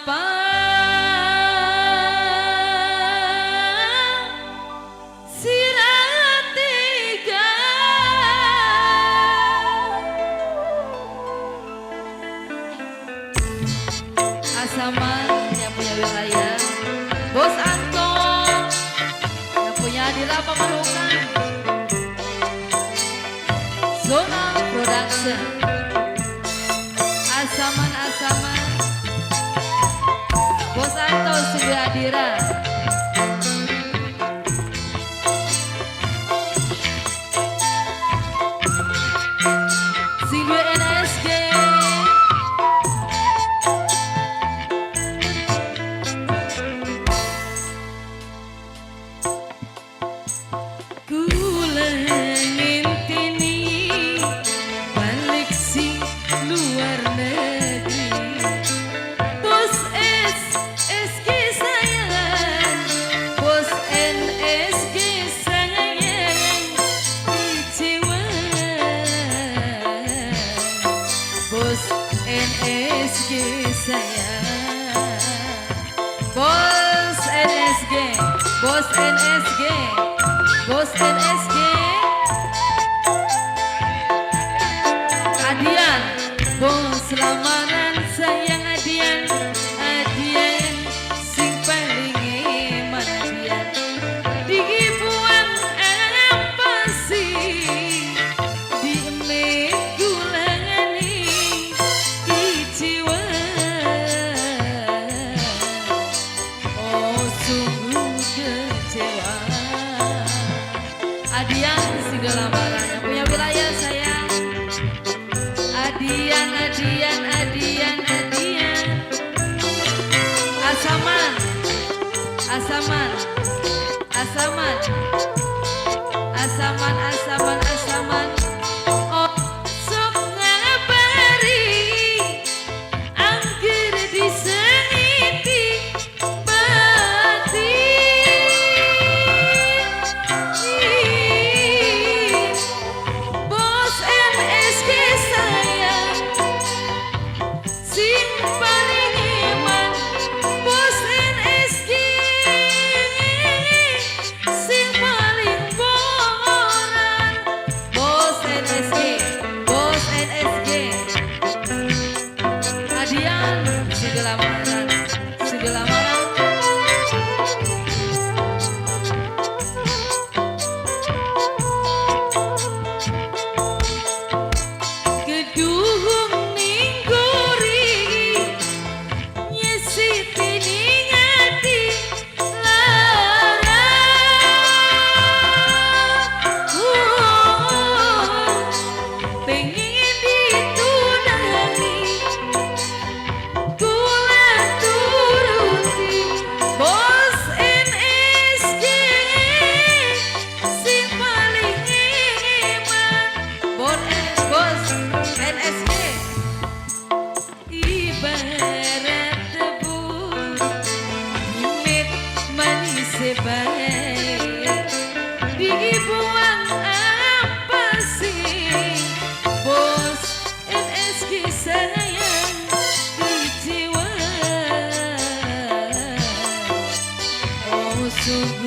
Ngapa sira tega? Asaman yang punya wilayah, Bos Anto yang punya Adira Pamarukan, Zona Production. Asaman Asaman, Bos Anto Studio Adira. Sing duwe NSG. Kula nginteni balik sing luar negeri, Bos SSG sayang, Bos NSG sayang, kecewa. Bos NSG sayang, Bos NSG, Bos NSG, Bos NSG. Adian, bos lamaran sayang Adian, Adian sing paling eman Adian. Dibuang apa sih? Diemit gulangane kecewa. Oh sungguh kecewa. Adian sing lamaran yang punya wilayah sayang. Adian, Adian, Adian, Adian. Asaman, Asaman, Asaman, Asaman, Asaman, Asaman. Oh, sok ngabari, angger disengiti batin. Bos NSG sayang, sing paling eman. Bos NSG sing paling boran. Bos NSG, Bos NSG. Adian sing lamaran, sing lamaran. Keduhung ning gori nyesiti ning ati lara. Oh, pengen ditunangi kula turuti. Bos NSG sing paling eman. Bos Bos NSG ibarat tebu mit manis baik, dibuang apa sih? Bos NSG sayang kecewa. Oh sungguh